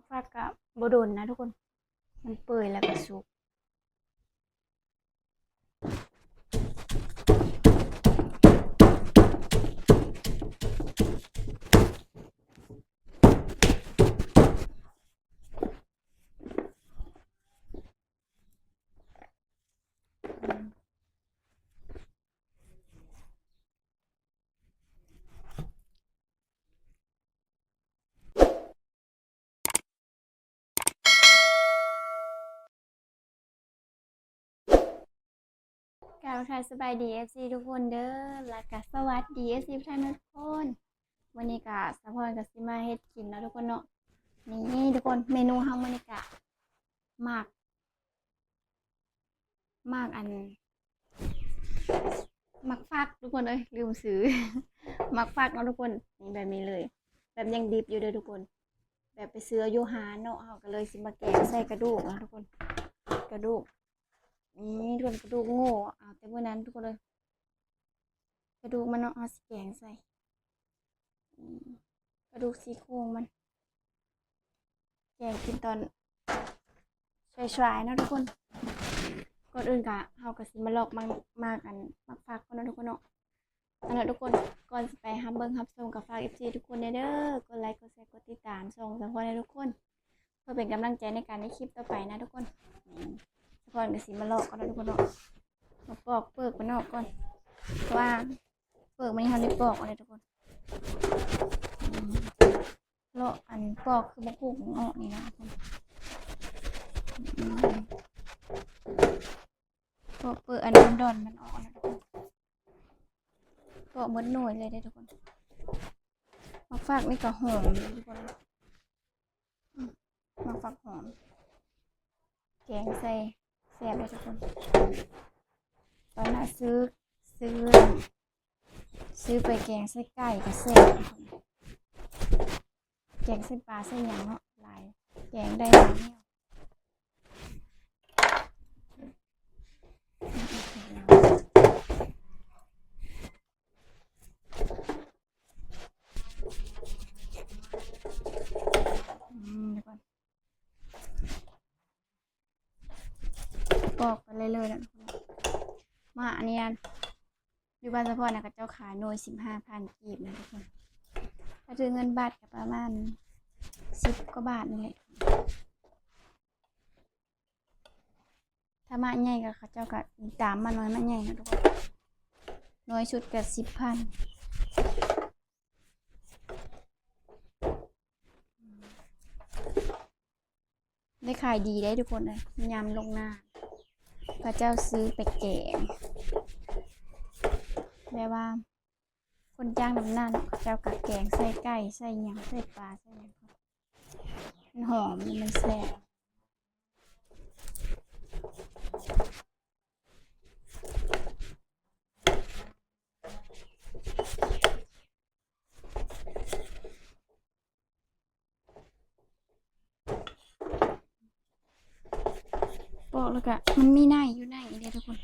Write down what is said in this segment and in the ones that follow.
ຟັກກະບໍ່ດົນນະທຸກຄົນ ມັນເປື່ອຍແລ້ວກະສຸກ. ກ່າວທັກທາຍສະບາຍດີ ເອັຟຊີ ທຸກຄົນເດີ ແລ້ວກະສະຫວັດດີ ເອັຟຊີ ທຸກທ່ານທຸກຄົນ. ມື້ນີ້ກະສາວພອນກະຊິມາເຮັດກິນເນາະທຸກຄົນເນາະ. ນີ້ທຸກຄົນ ເມນູເຮົາມື້ນີ້ກະໝາກ ໝາກອັນ ໝາກຟັກທຸກຄົນເອີຍ ລືມຊື່ ໝາກຟັກເນາະທຸກຄົນ. ນີ້ແບບນີ້ເລີຍ ແບບຍັງດິບຢູ່ເດີທຸກຄົນ ແບບໄປຊື້ເອົາຢູ່ຮ້ານເນາະ. ເຮົາກະເລີຍຊິມາແກງໃສ່ກະດູກເນາະທຸກຄົນ ກະດູກ ນີ້ທຸກຄົນ ກະດູກງົວ ເອົາແຕ່ມື້ນັ້ນທຸກຄົນເອີຍ. ກະດູກມັນເນາະ ເຮົາຊິແກງໃສ່ ອືມ ກະດູກຊີ້ໂຄງມັນ ແກງກິນຕອນສາຍໆເນາະທຸກຄົນ. ກ່ອນອື່ນກະ ເຮົາກະຊິມາລອກໝາກ ໝາກອັນ ໝາກຟັກກ່ອນເນາະທຸກຄົນເນາະ. ເອົາລະທຸກຄົນ ກ່ອນຊິໄປຮັບເບິ່ງຮັບຊົມ ກະຝາກ ເອັຟຊີ ທຸກຄົນແດ່ເດີ ກົດໄລ ກົດແຊ ກົດຕິດຕາມຊ່ອງສາວພອນໃຫ້ທຸກຄົນ ເພື່ອເປັນກຳລັງໃຈໃນການເຮັດຄລິບຕໍ່ໄປນະທຸກຄົນ. ສາວພອນກະຊິມາລອກກ່ອນເນາະທຸກຄົນເນາະ ມາປອກເປືອກມັນອອກກ່ອນ ເພາະວ່າເປືອກມັນນີ້ເຮົາໄດ້ປອກແລ້ວທຸກຄົນ. ເລາະອັນປອກຄືບັກຫຸ່ງອອກນີ້ນະທຸກຄົນ ປອກເປືອກອັນດອນໆມັນອອກນະທຸກຄົນ ປອກໝົດໜ່ວຍເລີຍເດ້ທຸກຄົນ. ໝາກຟັກນີ້ກະຫອມເດ້ທຸກຄົນ ໝາກຟັກຫອມ ແກງໃສ່ແຊບເດ້ທຸກຄົນ. ຕອນໜ້າຊື້ ຊື້ ຊື້ໄປແກງໃສ່ໄກ່ກະແຊບ ແກງໃສ່ປາໃສ່ຫຍັງເນາະ ຫຼາຍ ແກງໄດ້ຫຼາຍແນວ. ອືມ ດຽວກ່ອນ ປອກໄປເລື້ອຍໆນະທຸກຄົນ. ໝາກອັນນີ້ ຢູ່ບ້ານສາວພອນນະ ເຂົາເຈົ້າຂາຍໜ່ວຍສິບຫ້າພັນກີບນະທຸກຄົນ ຖ້າຖືເງິນບາດກະປະມານສິບກວ່າບາດນີ້ແຫຼະ. ຖ້າໝາກໃຫຍ່ກະ ເຂົາເຈົ້າກະຕາມມາໜ່ວຍໝາກໃຫຍ່ເນາະທຸກຄົນ ໜ່ວຍສຸດກະສິບພັນ. ໄດ້ຂາຍດີເດ້ທຸກຄົນເອີຍ ຍາມລົງນາ ເຂົາເຈົ້າຊື້ໄປແກງ ແບບວ່າຄົນຈ້າງນຳໜ້າເນາະ ເຂົາເຈົ້າກະແກງໃສ່ໄກ່ ໃສ່ຫຍັງ ໃສ່ປາ ໃສ່ຫຍັງ ມັນຫອມ ມັນແຊບ. ປອກແລ້ວກະ ມັນມີໃນຢູ່ໃນເດ້ທຸກຄົນ.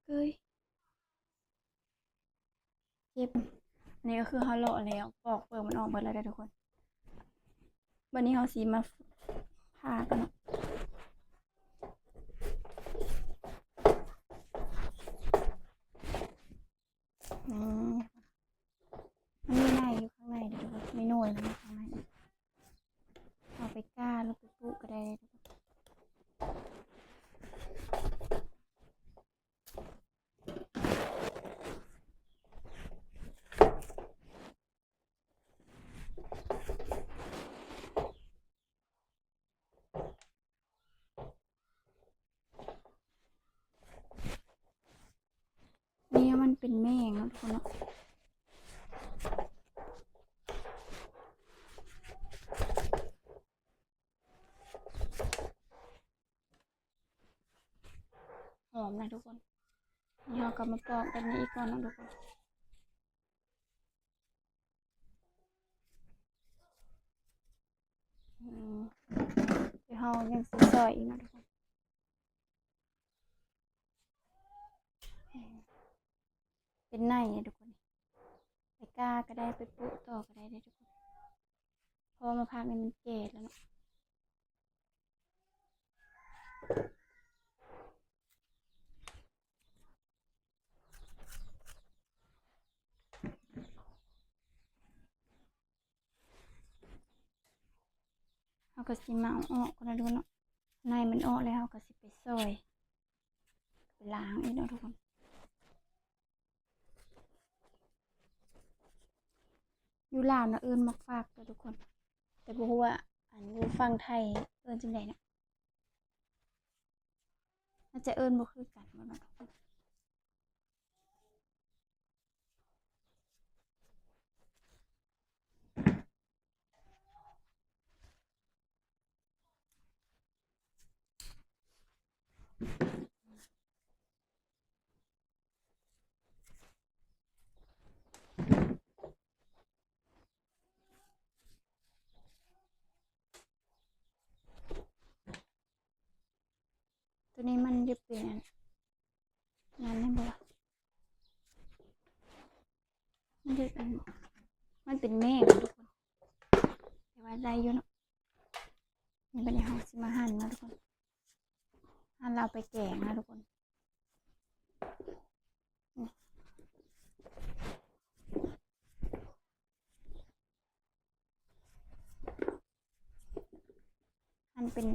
ເອີຍ ເຈັບ. ອັນນີ້ກະຄືເຮົາເລາະແລ້ວ ປອກເປືອກມັນອອກເບິດແລ້ວເດີທຸກຄົນ. ບາດນີ້ເຮົາຊິມາຜ່າກ່ອນເນາະ. ອືມ ມັນມີໃນຢູ່ຂ້າງໃນເດີທຸກຄົນ ມີໜ່ວຍມັນຢູ່ຂ້າງໃນ. ເອົາໄປກ້າ ຫຼືໄປປູກກະໄດ້ເດີທຸກຄົນ. ນີ້ມັນເປັນແມງເນາະທຸກຄົນເນາະ. ຫອມນະທຸກຄົນ. ນີ້ເຮົາກະມາປອກແບບນີ້ອີກກ່ອນເນາະທຸກຄົນ. ເຮົາຍັງຊິຊອຍອີກເນາະທຸກຄົນ. ເປັນໃນເດ້ທຸກຄົນ ໄປກ້າກໍໄດ້ ໄປປູກຕໍ່ກໍໄດ້ເດ້ທຸກຄົນ ເພາະວ່າໝາກຜັກນີ້ມັນແກ່ແລ້ວເນາະ. ເຮົາກໍຊິມາເອົາອອກກ່ອນເນາະທຸກຄົນເນາະ. ໃນມັນອອກແລ້ວ ເຮົາກໍຊິໄປຊອຍ ໄປລ້າງອີກເນາະທຸກຄົນ. ຢູ່ລາວນະເອີ້ນໝາກຟາກເດີທຸກຄົນ ແຕ່ບໍ່ຮູ້ວ່າ ອັນ ຢູ່ຝັ່ງໄທເອີ້ນຈັ່ງໃດເນາະ. ໜ້າຈະເອີ້ນບໍ່ຄືກັນເນາະທຸກຄົນ. ໂຕນີ້ມັນຈະເປັນອັນ ນັ້ນແມ່ນບໍ່ວະ? ມັນຈະເປັນ ມັນເປັນແມງທຸກຄົນ ແຕ່ວ່າໄດ້ຢູ່ເນາະ. ນີ້ບັດນີ້ເຮົາຊິມາຫັ່ນເນາະທຸກຄົນ ຫັ່ນແລ້ວເອົາໄປແກງເນາະທຸກຄົນ. ຫັ້ນເປັນ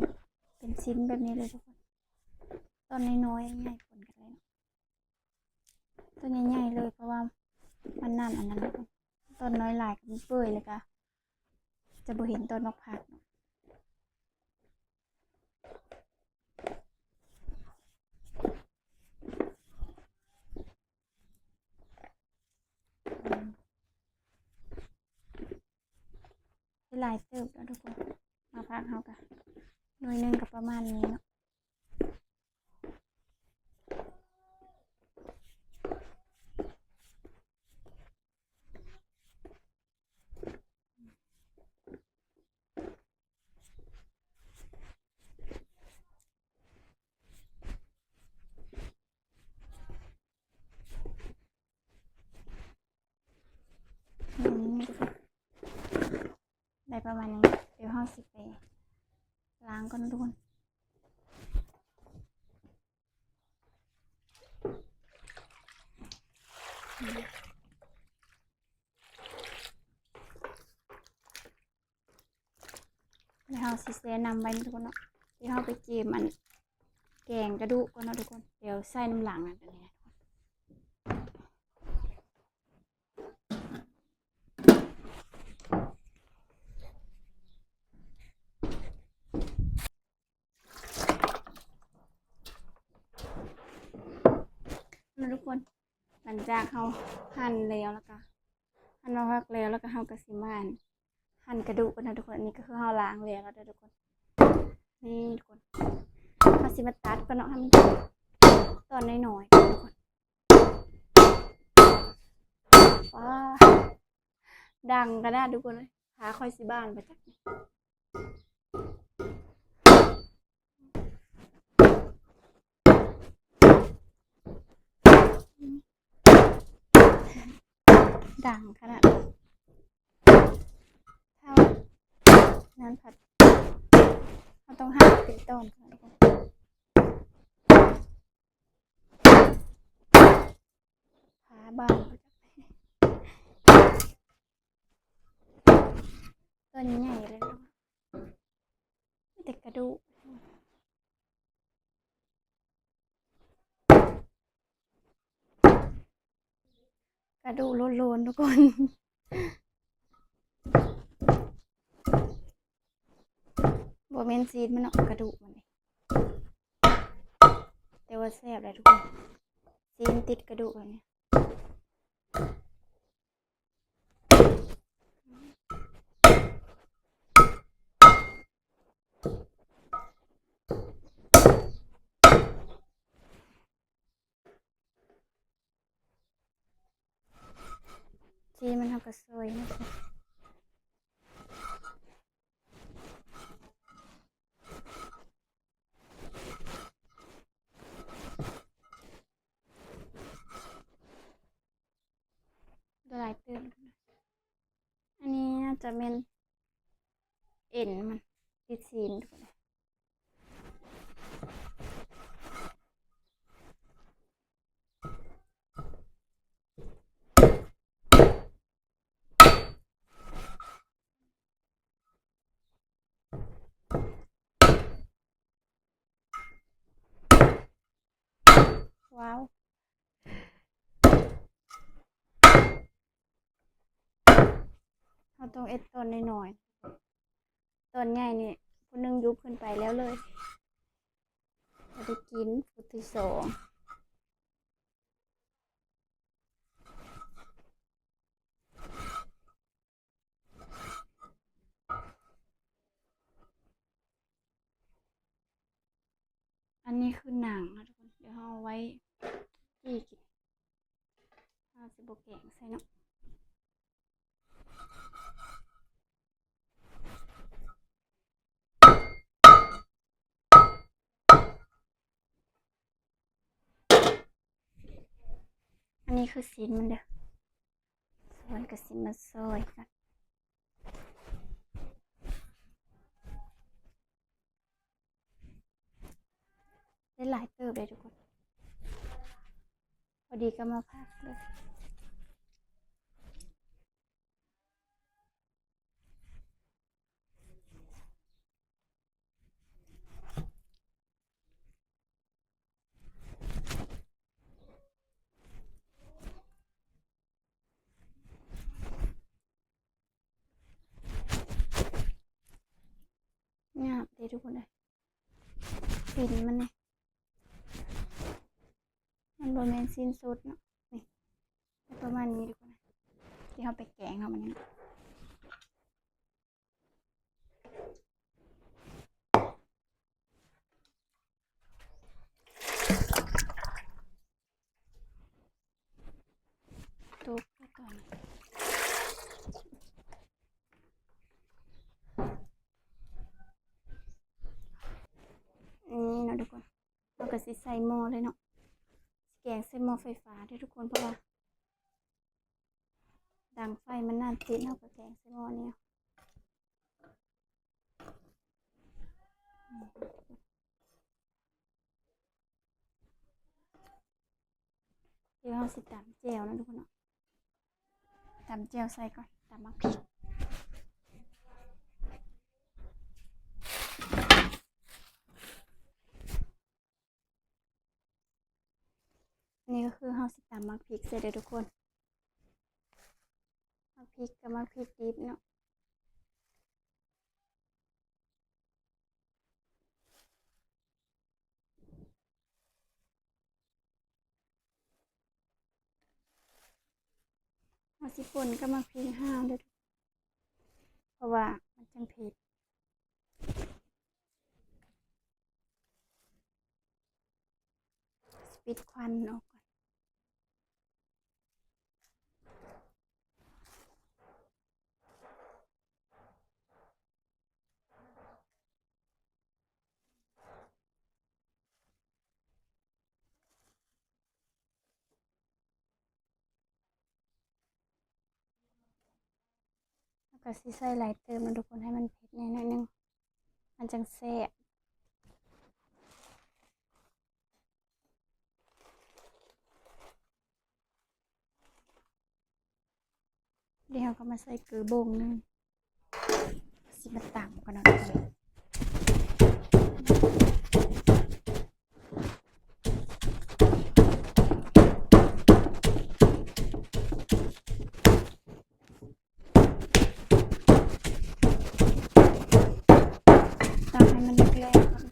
ເປັນຊິ້ນແບບນີ້ເລີຍທຸກຄົນ ຕອນນ້ອຍໆ ໃຫຍ່ໆ ປົນກັນເລີຍເນາະ. ຕອນໃຫຍ່ໆ ເລີຍ ເພາະວ່າມັນນັ້ນອັນນັ້ນທຸກຄົນ ຕອນນ້ອຍຫຼາຍກໍມັນເປື່ອຍ ແລ້ວກໍຈະບໍ່ເຫັນຕອນໝາກຜັກເນາະ. ຫຼາຍເຕີບແລ້ວທຸກຄົນ ໝາກຜັກເຮົາກະໜ່ວຍໜຶ່ງກະປະມານນີ້ເນາະ. ໄດ້ປະມານນີ້ ດຽວເຮົາຊິໄປລ້າງກ່ອນທຸກຄົນ. ແລ້ວເຮົາຊິແຊ່ນ້ຳໄວ້ທຸກຄົນເນາະ ດຽວເຮົາໄປກຽມອັນ ແກງກະດູກກ່ອນເນາະທຸກຄົນ ດຽວໃສ່ນ້ຳຫຼັງອັນນີ້. ເນາະທຸກຄົນ ຫຼັງຈາກເຮົາຫັ່ນແລ້ວ ແລ້ວກະ ຫັ່ນໝາກຜັກແລ້ວ ແລ້ວກະເຮົາກະຊິມາ ຫັ້ນກະດູກກ່ອນເນາະທຸກຄົນ. ອັນນີ້ກະຄືເຮົາລ້າງແລ້ວແລ້ວເດີທຸກຄົນ. ນີ້ທຸກຄົນ ເຮົາຊິມາຕັດກ່ອນເນາະ ໃຫ້ມັນຕອນນ້ອຍໆ ທຸກຄົນ. ວ້າ ດັງຂະໜາດທຸກຄົນເອີຍ ຂາຂ້ອຍຊິບານບໍ່ຈັກ. ດັງຂະໜາດ ເທົ່ານັ້ນພັດ ເຮົາຕ້ອງຫັກເປັນຕອນກ່ອນ ຂາບານ ຕອນໃຫຍ່ເລີຍເນາະ ມີແຕ່ກະດູກ ກະດູກໂລນໆ ທຸກຄົນ. ບໍ່ແມ່ນຊີ້ນມັນເນາະ ກະດູກມັນນີ້ ແຕ່ວ່າແຊບແຫຼະທຸກຄົນ ຊີ້ນຕິດກະດູກແບບນີ້. ຊີ້ນມັນເຮົາກະຊອຍເນາະ. ເ ໄດ້ຫຼາຍເຕີບ. ອັນນີ້ໜ້າຈະແມ່ນເອັນມັນຕິດຊີ້ນ. ວ້າວ ເຮົາຕ້ອງເຮັດຕອນນ້ອຍໆ ຕອນໃຫຍ່ນີ້ຜູ້ໜຶ່ງຍຸບຂຶ້ນໄປແລ້ວເລີຍ ບໍ່ໄດ້ກິນ. ຜູ້ທີສອງ ອັນນີ້ຄືໜັງເນາະທຸກຄົນ ດຽວເຮົາເອົາໄວ້ຈີ່ກິນ ເຮົາຊິບໍ່ແກງໃສ່ເນາະ. ອັນນີ້ຄືຊີ້ນມັນເດີ້ ສ່ວນກໍຊິມາຊອຍກັນ ໄດ້ຫຼາຍເຕີບເດ້ທຸກຄົນ ພໍດີກັບໝາກພິກເລີຍ. ງາມເດ້ທຸກຄົນເອີຍ ຊີ້ນມັນນີ້ ມັນບໍ່ແມ່ນຊີ້ນສົດເນາະ ນີ້ ປະມານນີ້ທຸກຄົນ ທີ່ເຮົາໄປແກງເນາະ ມັນນີ້ ຕົກໄປກ່ອນ ນີ້ເນາະທຸກຄົນ ເຮົາກໍຊິໃສ່ໝໍ້ເລີຍເນາະ ຊິແກງໃສ່ໝໍ້ໄຟຟ້າເດີ້ທຸກຄົນ ເພາະວ່າດັງໄຟມັນນານຕິດ ເຮົາກໍແກງໃສ່ໝໍ້ນີ້. ດຽວເຮົາຊິຕຳແຈ່ວເນາະທຸກຄົນເນາະ ຕຳແຈ່ວໃສ່ກ່ອນ ຕຳໝາກພິກ ນີ້ກໍຄືເຮົາຊິຕຳໝາກພິກໃສ່ເດີ້ທຸກຄົນ ໝາກພິກກັບໝາກພິກດິບເນາະ. ເຮົາຊິປົ່ນກັບໝາກພິກຫ້າວເດີ້ ເພາະວ່າມັນຈັ່ງເຜັດ ປິດຄວັນອອກກ່ອນ. ແລ້ວກໍຊິໃສ່ຫຼາຍເຕີມເນາະທຸກຄົນ ໃຫ້ມັນເຜັດແດ່ໜ້ອຍໜຶ່ງ ມັນຈັ່ງແຊບ. ດຽວເຮົາກໍມາໃສ່ເກືອໂບງໜຶ່ງ ຊິມາຕຳກ່ອນເນາະ. ຕຳໃຫ້ມັນແຫຼກໆກ່ອນ.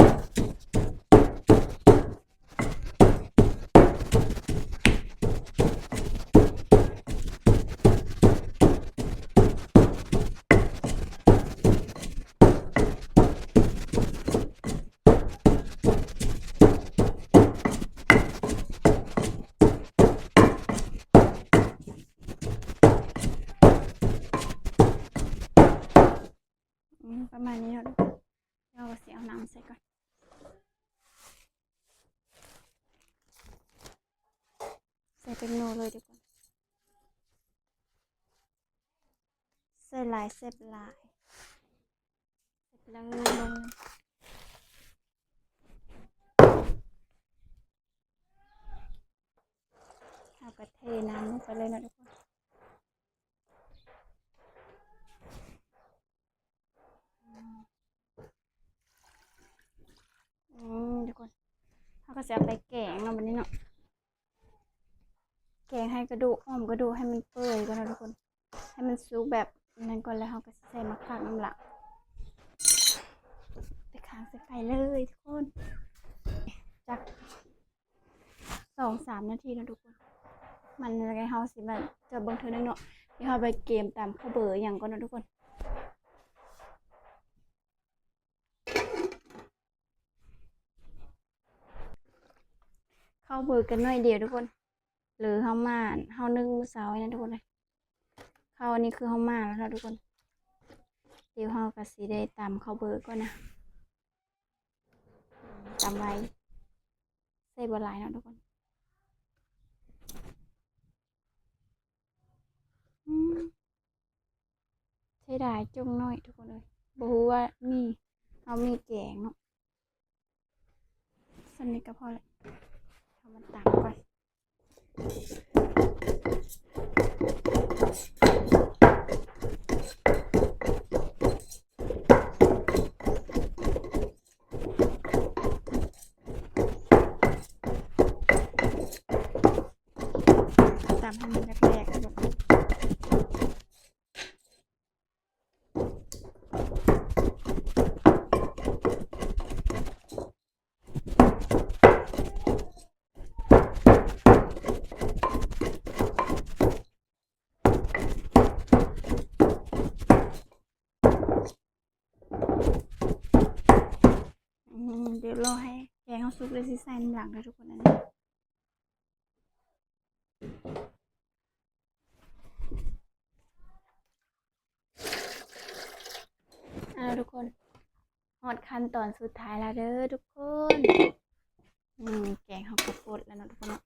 ອືມ ປະມານນີ້ເນາະ ເຮົາກໍຊິເອົານ້ຳໃສ່ກ່ອນ ໃສ່ແປ້ງນົວເລີຍດີກວ່າ. ສ່ຫຼາຍແຊບຫຼາຍ ແຊບຫຼາຍ. ເຮົາກໍເທນ້ຳລົງໄປເລີຍເນາະທຸກຄົນ. ອືມ ທຸກຄົນ ເຮົາກໍຊິເອົາໄປແກງເນາະ ບັດນີ້ເນາະ ແກງໃຫ້ກະດູກ ອ້ອມກະດູກໃຫ້ມັນເປື່ອຍກ່ອນເນາະທຸກຄົນ ໃຫ້ມັນສຸກແບບນັ້ນກ່ອນ ແລ້ວເຮົາກໍຊິໃສ່ໝາກຜັກນຳຫຼັງ ໄປຄ້າງໃສ່ໄຟເລີຍທຸກຄົນ ຈັກ ສອງສາມນາທີເນາະທຸກຄົນ ມັນ ແລ້ວເຮົາຊິມາຈອບເບິ່ງເທື່ອໜຶ່ງເນາະ ດຽວເຮົາໄປກຽມຕຳເຂົ້າເບີຫຍັງກ່ອນເນາະທຸກຄົນ. ເຂົ້າເບີກັນໜ້ອຍດຽວທຸກຄົນ ຫຼືເຮົາໝ້າ ເຮົາໜຶ້ງມື້ເຊົ້ານີ້ນະທຸກຄົນເອີຍ ເຂົ້ານີ້ຄືເຮົາໝ້າແລ້ວເນາະທຸກຄົນ ດຽວເຮົາກໍຊິໄດ້ຕຳເຂົ້າເບີກ່ອນນະ. ຕຳໄວ ໃສ່ບໍ່ຫຼາຍເນາະທຸກຄົນ. ອືມ ເສຍດາຍຈົງໜ້ອຍທຸກຄົນເອີຍ ບໍ່ຮູ້ວ່າມີ ເຮົາມີແກງເນາະ ສ່ຳນີ້ກໍພໍແລ້ວ ເອົາມາຕຳກ່ອນ. ຕຳໃຫ້ມັນແຫຼກໆ ແລ້ວກໍ ອືມ ດຽວລໍໃຫ້ແກງເຮົາສຸກ ແລ້ວຊິໃສ່ນຳຫຼັງເດີທຸກຄົນ ອັນນີ້. ເອົາທຸກຄົນ ຮອດຂັ້ນຕອນສຸດທ້າຍແລ້ວເດີທຸກຄົນ. ອືມ ແກງເຮົາກໍຟົດແລ້ວເນາະທຸກຄົນເນາະ.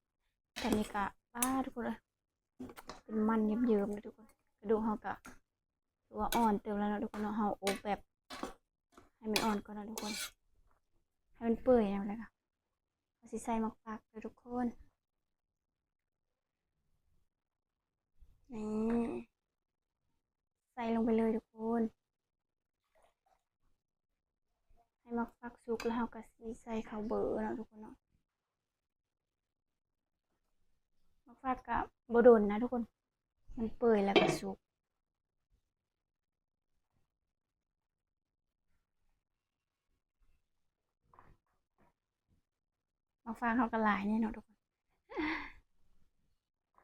ຕອນນີ້ກໍ ປ້າ ທຸກຄົນເອີຍ ເປັນມັນເຍິ້ມໆເລີຍທຸກຄົນ. ກະດູກເຮົາກໍຖືວ່າອ່ອນເຕີບແລ້ວເນາະທຸກຄົນເນາະ. ເຮົາອົບແບບໃຫ້ມັນອ່ອນກ່ອນເນາະທຸກຄົນ ໃຫ້ມັນເປື່ອຍແລ້ວ ແລ້ວກໍເຮົາຊິໃສ່ໝາກຝັກເດີທຸກຄົນ. ນີ້ ໃສ່ລົງໄປເລີຍທຸກຄົນ. ໃຫ້ໝາກຝັກສຸກແລ້ວເຮົາກໍຊິໃສ່ເຂົ້າເບີເນາະທຸກຄົນເນາະ. ໝາກຝັກກໍບໍ່ດົນນະທຸກຄົນ ມັນເປື່ອຍແລ້ວກໍສຸກ. ໝາກຝັກເຮົາກໍຫຼາຍແນ່ເນາະທຸກຄົນ.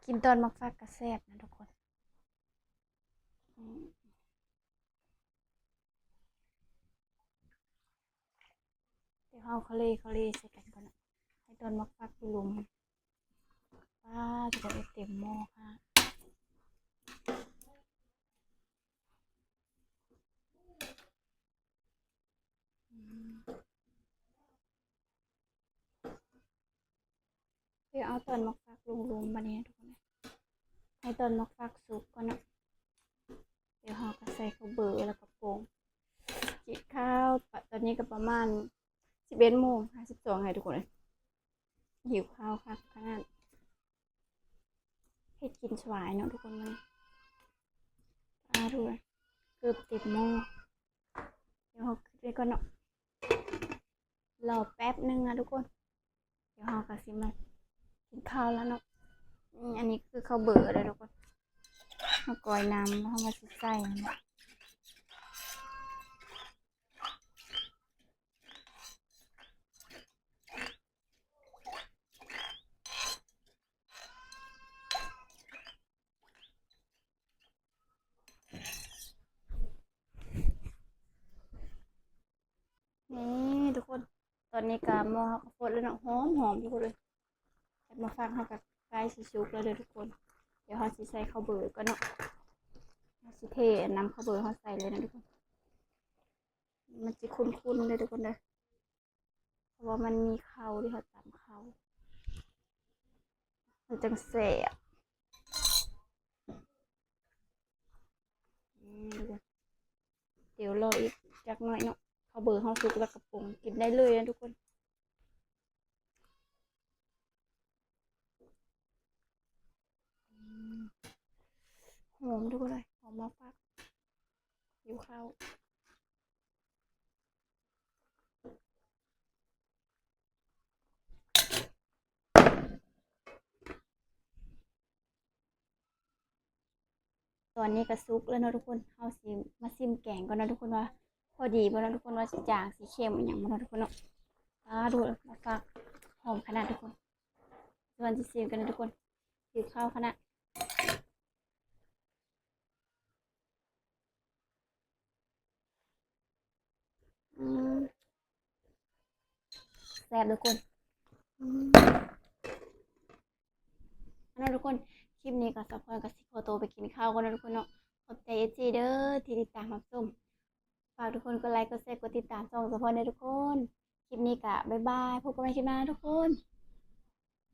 ກິນຕອນໝາກຝັກກໍແຊບນະທຸກຄົນ. ອືມ ດຽວເຮົາຄະເລ ຄະເລໃສ່ກັນກ່ອນເນາະ ໃຫ້ຕອນໝາກຝັກຢູ່ລຸ່ມ. ປ້າ ທຸກຄົນເອີຍ ເຕັມໝໍ້ຄ່ະ. ອືມ ດຽວເອົາຕອນໝາກຝັກລົງລຸ່ມບັດນີ້ທຸກຄົນເອີຍ. ໃຫ້ຕອນໝາກຝັກສຸກກ່ອນເນາະ. ດຽວເຮົາກໍໃສ່ເຂົ້າເບີແລ້ວກໍປົງ ກິນເຂົ້າ. ຕອນນີ້ກໍປະມານສິບເອັດໂມງຫ້າສິບສອງແລ້ວທຸກຄົນເອີຍ. ຫິວເຂົ້າຄັກຂະໜາດ ເຮັດກິນສະບາຍເນາະທຸກຄົນເອີຍ. ອາ ທຸກຄົນ ເກືອບເຕັມໝໍ້. ດຽວເຮົາປິດໄວ້ກ່ອນເນາະ ລໍແປັບໜຶ່ງນະທຸກຄົນ. ດຽວເຮົາກໍຊິມາກິນເຂົ້າແລ້ວເນາະ. ນີ້ ອັນນີ້ຄືເຂົ້າເບີເດີທຸກຄົນ. ເຮົາກອຍນ້ຳ ເຮົາມາຊິໃສ່ນີ້. ນີ້ທຸກຄົນ ຕອນນີ້ກະໝໍ້ເຮົາກະຟົດແລ້ວເນາະ ຫອມໆ ທຸກຄົນເອີຍ. ໝາກຝັກເຮົາກະໃກ້ຊິສຸກແລ້ວເດີທຸກຄົນ. ດຽວເຮົາຊິໃສ່ເຂົ້າເບີກ່ອນເນາະ ເຮົາຊິເທນ້ຳເຂົ້າເບີເຮົາໃສ່ເລີຍນະທຸກຄົນ. ມັນຊິຂຸ້ນໆ ເດີທຸກຄົນເດີ ເພາະວ່າມັນມີເຂົ້າ ທີ່ເຮົາຕຳເຂົ້າ ມັນຈັ່ງແຊບ. ອືມ ດຽວລໍອີກຈັກໜ້ອຍເນາະ. ເຂົ້າເບີເຮົາສຸກແລ້ວກະປຸງກິນໄດ້ເລີຍນະທຸກຄົນ. ອືມ ຫອມທຸກຄົນເອີຍ ຫອມໝາກຟັກ ຫິວເຂົ້າ. ຕອນນີ້ກະສຸກແລ້ວເນາະທຸກຄົນ. ເຮົາຊິມາຊິມແກງກ່ອນເນາະທຸກຄົນ ວ່າພໍດີບໍ່ເນາະທຸກຄົນ ວ່າຊິຈາງ ຊິເຄັມອີ່ຫຍັງບໍ່ເນາະທຸກຄົນເນາະ. ອາ ດູໝາກຟັກ ຫອມຂະໜາດທຸກຄົນ. ສ່ວນຊິຊິມກັນເນາະທຸກຄົນ ຫິວເຂົ້າຂະໜາດ. ອືມ ແຊບທຸກຄົນ. ອືມ ເອົາເນາະທຸກຄົນ ຄລິບນີ້ກະສາວພອນກະຊິຂໍໂຕໄປກິນເຂົ້າກ່ອນເນາະທຸກຄົນເນາະ. ຂອບໃຈເອັຟຊີເດີທີ່ຕິດຕາມຮັບຊົມ. ຝາກທຸກຄົນກົດໄລ ກົດແຊ ກົດຕິດຕາມຊ່ອງສາວພອນເດີທຸກຄົນ. ຄລິບນີ້ກະບາຍບາຍ ພົບກັນໃໝ່ຄລິບໜ້ານະທຸກຄົນ.